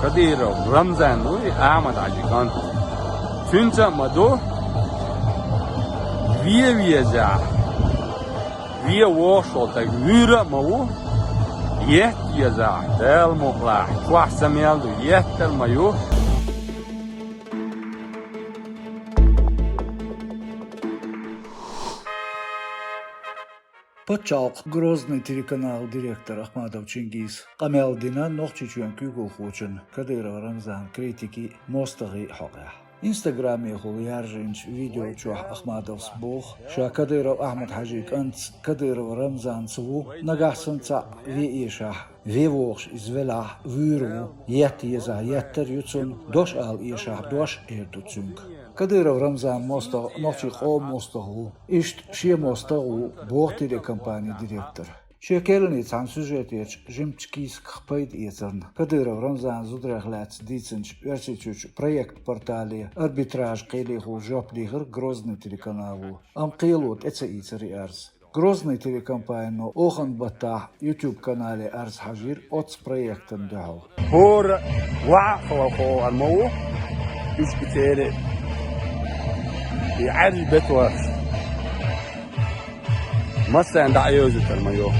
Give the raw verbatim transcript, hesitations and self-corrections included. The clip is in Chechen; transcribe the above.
Кадыров Рамзан ву и Ахьмад-Хьажин кӀант. Цуьнца а ма ду, вен везахь, вен вогӀуш волу стаг вуьйр а ма ву, етта везахь, Дала мукъалахь, чохь са мел ду, еттар а ма ю. Пачхьалкхан Грозный телеканалан директор Ахмадов Чингиз къамел дина Нохчийчоьнан куьйгалхочун Кадыров Рамзанан критикин а, мостагӀийн а хьокъехь. Инстаграмехула яржийначу видео чохь Ахмадовс боху, ша Кадыров Ахьмад-Хьажин кӀантаца Кадыров Рамзанца ву, нагахь санна цхьаъ вен эшахь, вен вогӀуш иза велахь, вуьйр ву, етта езахь, еттар ю цунна, дош ала эшахь, дош а эр ду цуьнга. Кадыров Рамзанан мостагӀа нохчийн къоман мостагӀа ву, иштта шен мостагӀа а ву, боху телекомпанин директор. Шен керланийн цхьана сюжетерчу жимачу кийсаках пайда эцарна, Кадыров Рамзанан зударех лаьцна дийцинчу Оьрсийчуьрчу «Проект» портале арбитражан кхелехула жоп дийхира Грозный телеканало, амма кхело тӀе ца ийцира и арз. Грозный телекомпанино оханан баттахь YouTube-канале арз хьажийра оццу проектана дуьхьал. ХӀора ваьӀахь хала хӀора ма ву, иштта церан и Ӏаьржа бетош массарна дӀаоьзуьйтур ма ю.